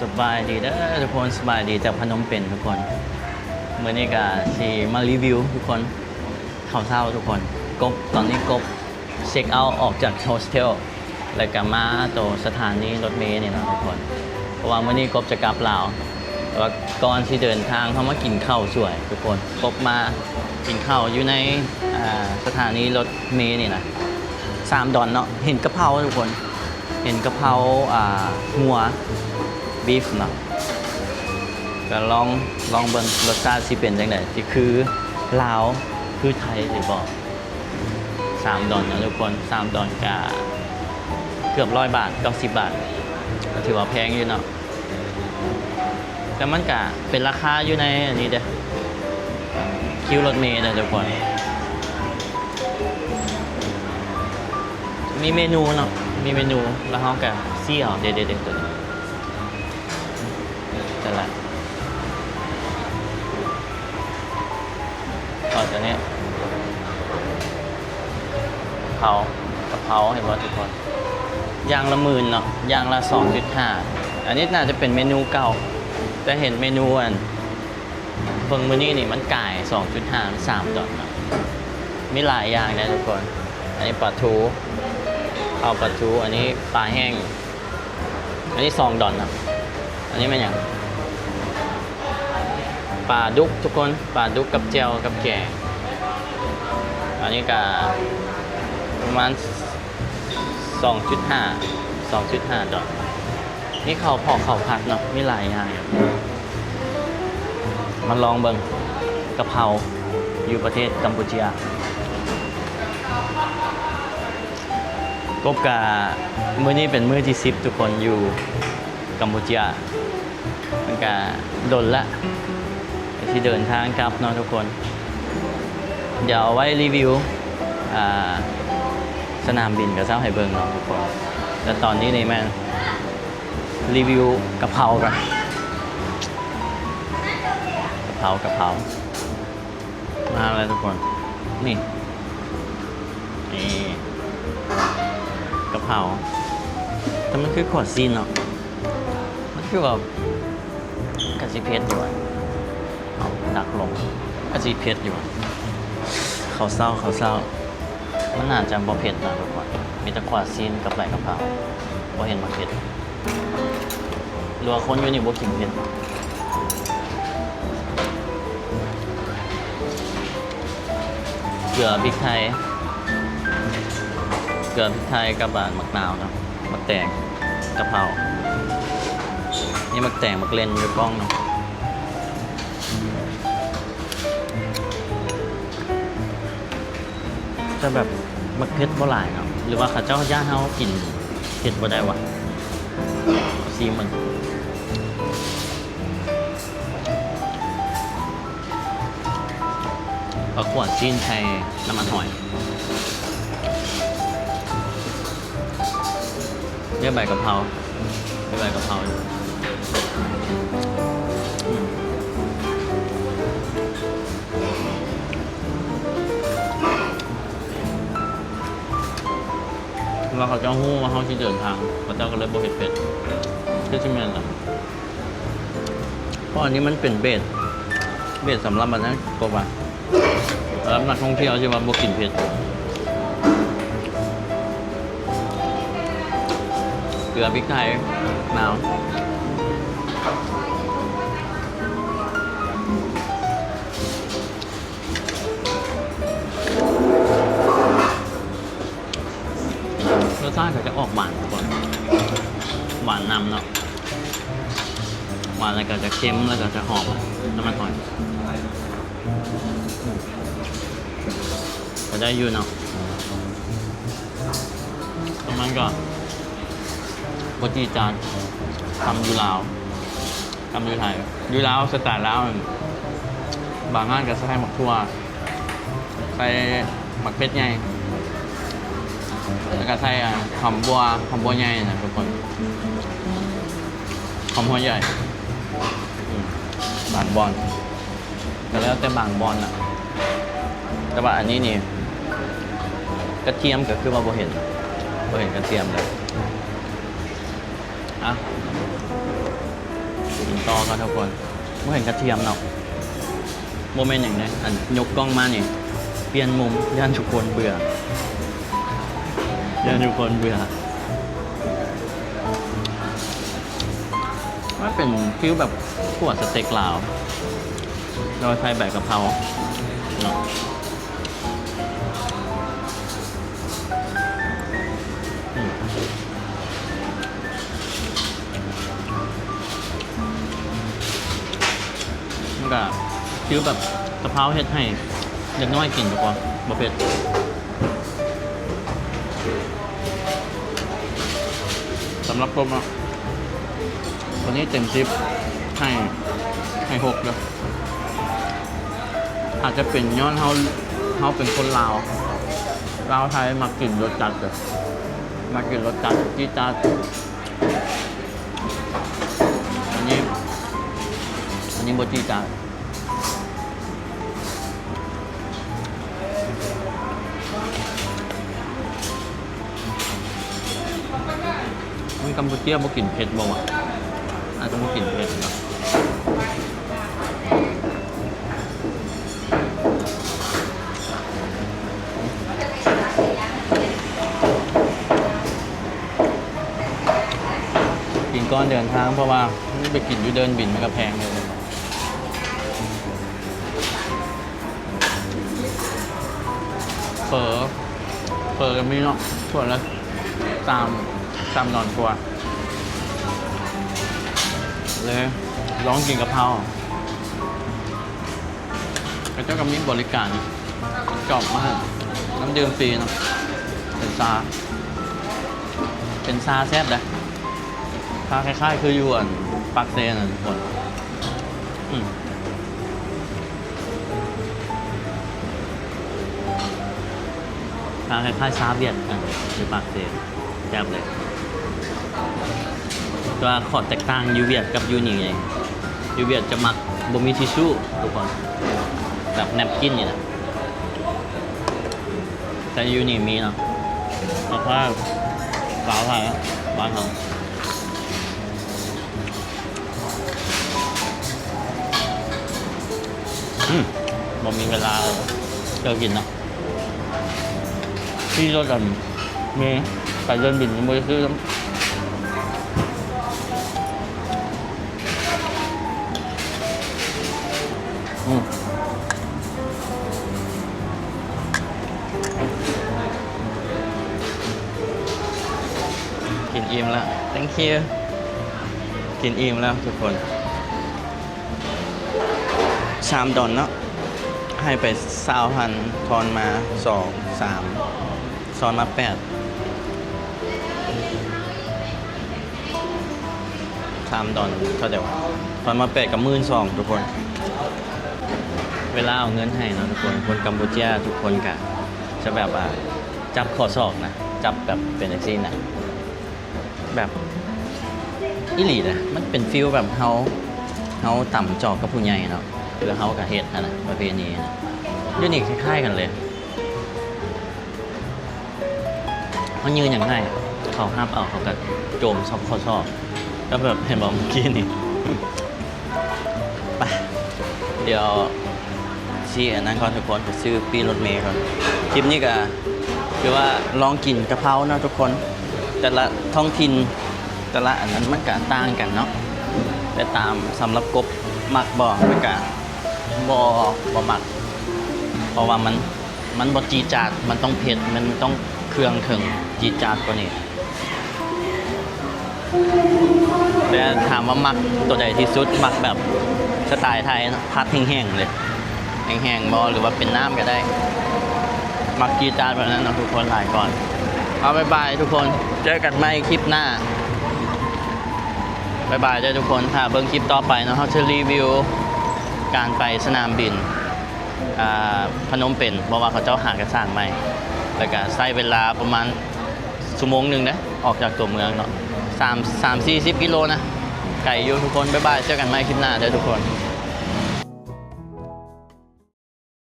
ສະບາຍດີເດີທຸກຄົນ, ສະບາຍດີຈາກພະນົມເປັນທຸກຄົນ. ມື້ນີ້ກະຊິມາຣີວິວທຸກຄົນ, ເຂົ້າເຊົ້າທຸກຄົນ. ກົບ ຕອນນີ້ກົບເຊັກເອົາອອກຈາກໂຮສເທວ ແລ້ວກະມາໂຕສະຖານີລົດເມນີ້ນະທຸກຄົນ, ເພາະວ່າມື້ນີ້ກົບຈະກັບລາວ. ແຕ່ວ່າກ່ອນຊິເດີນທາງ ເຮົາມາກິນເຂົ້າສວຍທຸກຄົນ. ກົບມາກິນເຂົ້າຢູ່ໃນ ອ່າ ສະຖານີລົດເມນີ້ນະ ສາມດອນເນາະ. ເຫັນກະເພົາທຸກຄົນ, ເຫັນກະເພົາ ອ່າ ງົວ ບີຟເນາະ. ກະລອງ ລອງເບິ່ງລົດຊາດຊິເປັນຈັ່ງໃດ, ຊິຄືລາວ ຄືໄທຫຼືບໍ່. ສາມດອນນະທຸກຄົນ, ສາມດອນກະເກືອບຮ້ອຍບາດ, ເກົ້າສິບບາດ, ກະຖືວ່າແພງຢູ່ເນາະ. ແຕ່ມັນກະເປັນລາຄາຢູ່ໃນອັນນີ້ເດ້, ຄິວລົດເມເດ້ທຸກຄົນ. ມີເມນູເນາະ, ມີເມນູ ແລ້ວເຮົາກະຊີ້ເອົາ. ເດ້ໆໆ ໂຕນີ້ ແຕ່ລະ ເອົາໂຕນີ້ ເຜົາ ກະເພົາ ເຫັນບໍ່ທຸກຄົນ? ຢ່າງລະໝື່ນເນາະ, ຢ່າງລະສອງຈຸດຫ້າ. ອັນນີ້ໜ້າຈະເປັນເມນູເກົ່າ, ແຕ່ເຫັນເມນູອັນ ເບິ່ງມື້ນີ້ນີ້ມັນກາຍສອງຈຸດຫ້າ ມັນສາມດອນເນາະ. ມີຫຼາຍຢ່າງເດ້ທຸກຄົນ. ອັນນີ້ປາທູ, ເຂົ້າປາທູ, ອັນນີ້ປາແຫ້ງ, ອັນນີ້ສອງດອນເນາະ. ອັນນີ້ແມ່ນຫຍັງ? ປາດຸກທຸກຄົນ, ປາດຸກກັບແຈ່ວກັບແກງ. ອັນນີ້ກະປະມານ ສອງຈຸດຫ້າ ສອງຈຸດຫ້າດອນ. ມີເຂົ້າພອກເຂົ້າຜັດເນາະ, ມີຫຼາຍຢ່າງ. ມາລອງເບິ່ງກະເພົາຢູ່ປະເທດກຳປູເຈຍ. ກົບກະ ມື້ນີ້ເປັນມື້ທີສິບທຸກຄົນ ຢູ່ກຳປູເຈຍ. ມັນກະດົນລະ ກະຊິເດີນທາງກັບເນາະທຸກຄົນ. ດຽວເອົາໄວ້ຣີວິວ ອ່າ ສະໜາມບິນກະເຈົ້າໃຫ້ເບິ່ງເນາະທຸກຄົນ. ແຕ່ຕອນນີ້ນີ້ແມ່ນຣີວິວກະເພົາກ່ອນ. ກະເພົາ ກະເພົາ ມາແລ້ວທຸກຄົນ. ນີ້ ນີ້ ກະເພົາ. ແຕ່ມັນຄືຂວດຊີ້ນເນາະ, ມັນຄືວ່າ ກະຊິເຜັດຢູ່ຫວາ? ເອົາ ໜັກລົງ ກະຊິເຜັດຢູ່ຫວາ? ເຂົ້າເຊົ້າ ເຂົ້າເຊົ້າ ມັນໜ້າຈະບໍ່ເຜັດນະທຸກຄົນ. ມີແຕ່ຂວດຊີ້ນກັບໃບກະເພົາ, ບໍ່ເຫັນໝາກເຜັດ. ຫຼືວ່າຄົນຢູ່ນີ້ບໍ່ກິນເຜັດ? ເກືອ ພິກໄທ ເກືອ ພິກໄທ ກັບ ອ່າ ໝາກນາວເນາະ, ໝາກແຕງ ກະເພົາ. ມີໝາກແຕງ ໝາກເລັ່ນຢູ່ກ້ອງເນາະ. ແຕ່ແບບໝາກເຜັດບໍ່ຫຼາຍເນາະ, ຫຼືວ່າເຂົາເຈົ້າຢ້ານເຮົາກິນເຜັດບໍ່ໄດ້ຫວາ? ຊີມເບິ່ງ. ເອົາຂວດຊີ້ນໃສ່ນ້ຳມັນຫອຍ. ເລືອກໃບກະເພົາ ເລືອກໃບກະເພົາຢູ່. ອືມ ແລ້ວເຂົາເຈົ້າຮູ້ວ່າເຮົາຊິເດີນທາງ ເຂົາເຈົ້າກໍເລີຍບໍ່ເຮັດເຜັດ ຄືຊິແມ່ນລະ. ເພາະອັນນີ້ມັນເປັນເບສ ເບສສຳລັບອັນນັ້ນ ກໍວ່າ ສຳລັບນັກທ່ອງທ່ຽວທີ່ວ່າບໍ່ກິນເຜັດ. ເກືອ ພິກໄທ ນາວ. ລົດຊາດກໍຈະອອກຫວານກ່ອນ ຫວານນຳເນາະ ຫວານແລ້ວກໍຈະເຄັມ ແລ້ວກໍຈະຫອມນ້ຳມັນຫອຍ. ກໍໄດ້ຢູ່ເນາະ ແຕ່ມັນກໍບໍ່ຈີດຈາດສ່ຳຢູ່ລາວ ສ່ຳຢູ່ໄທ. ຢູ່ລາວ ສະໄຕລາວນັ້ນ ບາງຮ້ານກໍໃສ່ໝາກຖົ່ວ ໃສ່ໝາກເຜັດໃຫຍ່ ແລ້ວກໍໃສ່ ອ່າ ຫອມບົ່ວ ຫອມບົ່ວໃຫຍ່ນະທຸກຄົນ ຫອມຫົວໃຫຍ່. ອືມ ບາງບ່ອນ ກໍແລ້ວແຕ່ບາງບ່ອນນະ. ແຕ່ວ່າອັນນີ້ນີ້ ກະທຽມກໍຄືວ່າບໍ່ເຫັນ ບໍ່ເຫັນກະທຽມເລີຍ. ອ່ະ ຕໍ່ກ່ອນທຸກຄົນ. ບໍ່ເຫັນກະທຽມເນາະ. ບໍ່ແມ່ນຫຍັງເດ້ ອັນຍົກກ້ອງມານີ້ ປ່ຽນມຸມ ຢ້ານທຸກຄົນເບື່ອ ຢ້ານທຸກຄົນເບື່ອ. ມັນເປັນຟີວແບບຂົ້ວສະເຕັກລາວ ແລ້ວໃສ່ໃບກະເພົາເນາະ. ອືມ ມັນກະ ຄືແບບ ກະເພົາເຮັດໃຫ້ເດັກນ້ອຍກິນດີກວ່າ ບໍ່ເຜັດ. ສຳລັບຜົມເນາະ ຕົວນີ້ເຕັມສິບ ໃຫ້ ໃຫ້ຫົກເດີ້. ອາດຈະເປັນຍ້ອນເຮົາ ເຮົາເປັນຄົນລາວ ລາວໄທມັກກິນລົດຈັດເດີ້ ມັກກິນລົດຈັດ ຈີດຈາດ. ອັນນີ້ ອັນນີ້ບໍ່ຈີດຈາດ. ຄົນກຳປູເຈຍບໍ່ກິນເຜັດບໍ່ວະ? ອາດຈະບໍ່ກິນເຜັດເນາະ. ກິນກ່ອນເດີນທາງ ເພາະວ່າໄປກິນຢູ່ເດີ່ນບິນມັນກະແພງເລີຍ. ເຝີ ເຝີກະມີເນາະ ຖ້ວຍລະສາມ ສາມດອນກວ່າ. ເລີຍລອງກິນກະເພົາ ເຂົາເຈົ້າກະມີບໍລິການຈອກມາໃຫ້ ນ້ຳດື່ມຟຣີເນາະ ເປັນຊາ ເປັນຊາແຊບເດ້. ຊາຄ້າຍໆຄືຢູ່ອັນປາກເຊນະທຸກຄົນ. ອືມ ຊາຄ້າຍໆຊາຫວຽດກັນຢູ່ປາກເຊ ແຊບເລີຍ. ແຕ່ວ່າຂໍ້ແຕກຕ່າງຢູ່ຫວຽດກັບຢູ່ນີ້ ຢູ່ຫວຽດຈະມັກບໍ່ມີທິຊູ່ທຸກຄົນ ແບບແນັບກິນນີ້ນະ ແຕ່ຢູ່ນີ້ມີເນາະ ແບບວ່າ ລາວໄທ ບ້ານເຮົາ. ອືມ ບໍ່ມີເວລາເລີຍ ເຈົ້າກິນເນາະ ຂີ່ລົດອັນເມໄປເດີ່ນບິນຍັງບໍ່ໄດ້ຊື້ຊ້ຳ. ອືມ ກິນອີ່ມລະ thank you. ກິນອີ່ມແລ້ວທຸກຄົນ ສາມດອນເນາະ ໃຫ້ໄປຊາວພັນ ທອນມາສອງ ສາມ ທອນມາແປດ ສາມດອນເທົ່າໃດວະ? ທອນມາແປດກະໝື່ນສອງທຸກຄົນ. ເວລາເອົາເງິນໃຫ້ເນາະທຸກຄົນ ຄົນກຳປູເຈຍທຸກຄົນກະຈະແບບວ່າຈັບຂໍ້ສອກນະ ຈັບແບບເປັນຈັ່ງຊີ້ນະ. ແບບ ອີ່ຫຼີນະ ມັນເປັນຟີລແບບເຮົາ ເຮົາຕຳຈອກກັບຜູ້ໃຫຍ່ເນາະ ແລ້ວເຮົາກະເຮັດຫັ້ນນະ ປະເພນີນະ ຢູ່ນີ້ຄ້າຍໆກັນເລີຍ. ເຮົາຍື່ນຫຍັງໃຫ້ ເຂົາຮັບເອົາ ເຂົາກະໂຈມຊອກຂໍ້ສອກ ກະແບບເຫັນບໍ່ເມື່ອກີ້ນີ້. ໄປ ດຽວຊິອັນນັ້ນກ່ອນທຸກຄົນ ໄປຊື້ປີ້ລົດເມກ່ອນ. ຄລິບນີ້ກະຖືວ່າລອງກິນກະເພົາເນາະທຸກຄົນ ແຕ່ລະທ້ອງຖິ່ນ ແຕ່ລະອັນນັ້ນມັນກະຕ່າງກັນເນາະ ແຕ່ຕາມສຳລັບກົບມັກບໍ່ ມັນກະບໍ່ ບໍ່ມັກ ເພາະວ່າມັນ ມັນບໍ່ຈີດຈາດ ມັນຕ້ອງເຜັດ ມັນຕ້ອງເຄື່ອງເຖິງຈີດຈາດກວ່ານີ້. ແຕ່ຖາມວ່າມັກໂຕໃດທີ່ສຸດ ມັກແບບສະໄຕໄທເນາະ ຜັດແຫ້ງໆເລີຍ ແຫ້ງໆບໍ່ ຫຼືວ່າເປັນນ້ຳກະໄດ້ ມັກຈີດຈາດແບບນັ້ນເນາະທຸກຄົນ ຫຼາຍກ່ອນ. ເອົາ ບາຍບາຍທຸກຄົນ ເຈີກັນໃໝ່ຄລິບໜ້າ ບາຍບາຍເດີ້ທຸກຄົນ ຖ້າເບິ່ງຄລິບຕໍ່ໄປເນາະ ເຮົາຈະຣີວິວການໄປສະໜາມບິນ ອ່າ ພະນົມເປັນ ເພາະວ່າເຂົາເຈົ້າຫາກະສ້າງໃໝ່ ແລ້ວກະໃຊ້ເວລາປະມານຊົ່ວໂມງໜຶ່ງເດ້ ອອກຈາກຕົວເມືອງເນາະ ສາມ ສາມສີ່ສິບກິໂລນະ ໄກຢູ່ທຸກຄົນ. ບາຍບາຍ ເຈີກັນໃໝ່ຄລິບໜ້າເດີ້ທຸກຄົນ.